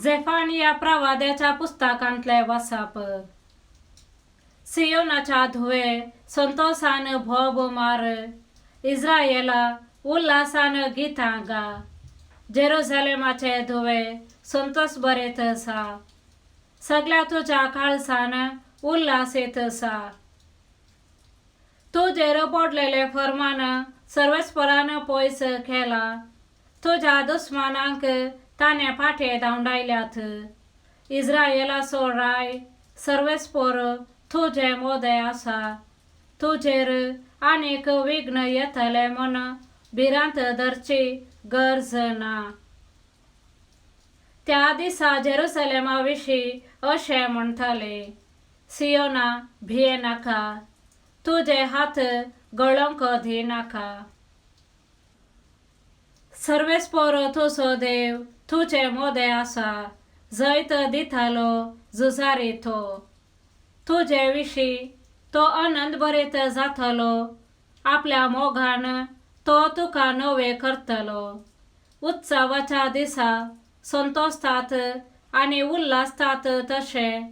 झेफानिया प्रवाद्याच्या पुस्तकांतलें वाचप. सियोनाच्या धुवे, संतोसान भोब मार, इस्रायेला, उल्हासान गितां गा. जेरुजालेमाचे धुवे, संतोस बरेत जा, सगळ्या तुज्या काळजान उल्हास येत जा. तुजेर पडलेलें फर्मान सर्वेस्परान पयस केलां, तुज्या दुस्मानांक ताणें फाटीं धांवडायल्यात. इस्रायेलाचो राय सर्वेस्पर तुजे मदें आसा, तुजेर आनीक विघ्न येतलें म्हूण भिरांत धरची गरज ना. त्या दिसा जेरुसलेमा विशीं अशें म्हणटले, सियोना, भियेनाका, तुजे हात गळोंक दिनाका. सर्वेस्पर तुजो देव तुजे मदें आसा, जैत दितालो झुजारी तो. तुजे विशीं तो आनंद बरीत जातलो, आपल्या मोगान तो तुका नवे करतलो. उत्सवाच्या दिसा संतोसतात आनी उल्हासतात तशें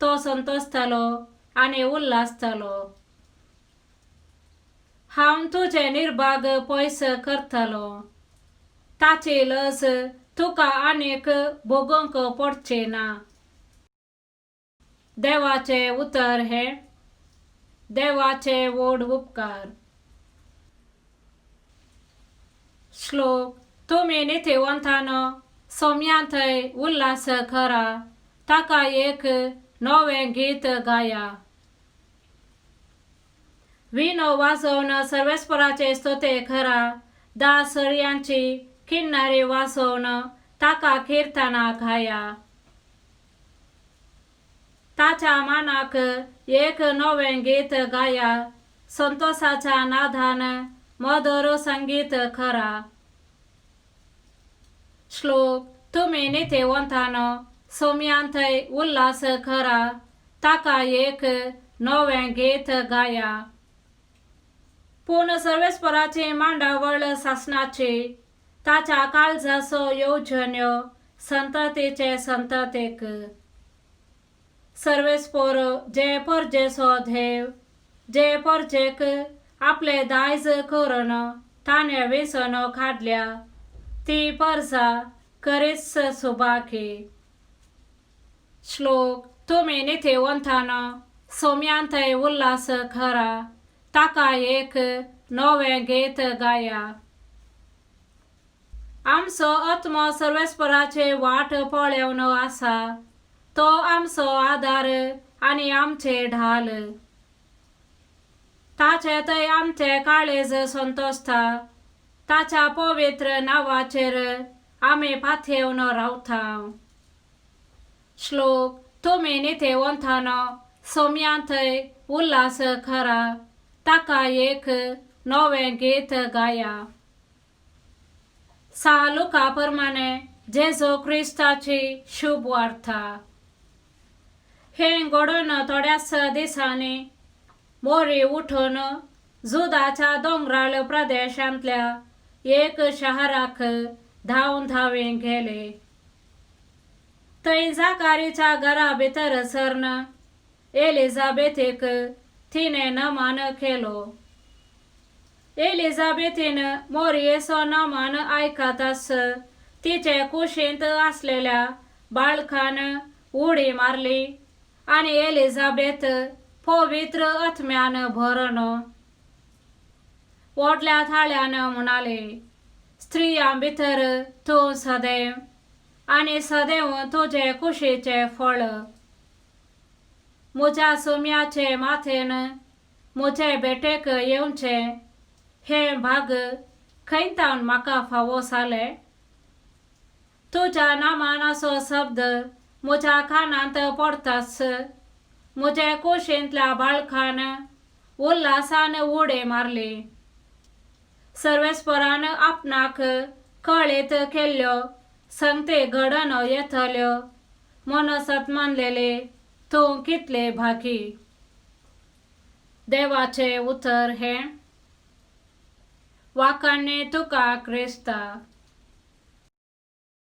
तो संतोसतलो आनी उल्हासतलो. हांव तुजें निर्भाग पयस करतलो, ताची लज तुका आनीक भोगूंक पडची ना. देवाचें उतर हें. देवाचे व्हड उपकार. श्लोक. तुमी नितीवंतानो, सोम्यांतय उल्हास करा, ताका एक नवें गीत गाया. विणो वाजोवन सर्वेस्पराचे स्तुती करा, धा सरयांची किन्नरी वाजोवन ताका किर्तनां गाया. ताच्या मानाक एक नवें गीत गाया, संतोसाच्या नादान मधुर संगीत करा. श्लोक. तुमी नितीवंतानो, सोम्यांतय उल्हास करा, ताका एक नवें गीत गाया. पूण सर्वेस्पराची मांडावळ सासणाची, ताच्या काळजाचो येवजण्यो संततीचे संततीक. सर्वेस्पर जे परजेचो देव, जे परजेक आपले दायज करून ताणें वेंचून काडल्या, ती परजा खरीच सुभागी. श्लोक. तुमी नितीवंतानो, सोम्यांतय उल्हास करा, ताका एक नवें गीत गाया. आमचो आत्मो सर्वेस्पराची वाट पळेवन आसा, तो आमचो आदार आनी आमचे ढाल. ताचे थंय आमचें काळीज संतोसता, ताच्या पवित्र नांवाचेर आमी पातयेवन रावता. श्लोक. तुमी नितीवंतानो, सोम्यांतय उल्हास करा, ताका एक नवें गीत गाया. सा लुका प्रमाणे जेजू क्रिस्ताची शुभ वार्ता. हें घडून थोड्याच दिसांनी मोरी उठून जुदाच्या दोंगराळ प्रदेशांतल्या एक शहराक धांवन धांवी गेले. थंय जाकारीच्या घरा भितर सरन एलिझाबेथीक तिणें नमन केलो. एलिझाबेथीन मोरयेचो नमन आयकताच तिचे कुशींत आसलेल्या बाळकान उडी मारली आनी एलिझाबेथ पवित्र आत्म्यान भरून व्हडल्या ताळ्यान म्हणाली, स्त्रियां भितर तूं सदैव आनी सदैव तुजे कुशीचें फळ. म्हज्या सुम्याचे माथेन म्हजे भेटेक येवचें हें भाग खंयतावन म्हाका फावो जालें? तुज्या नामानाचो शब्द म्हज्या कानांत पडटाच म्हजे कुशींतल्या बाळकान उल्हासान उडी मारली. सर्वेस्परान आपणाक कळीत केल्ल्यो संगती घडोवन येतल्यो म्हूण सतमानलेले तूं कितले भागी. देवाचें उतर हें. वाखाणणी तुका क्रिस्ता.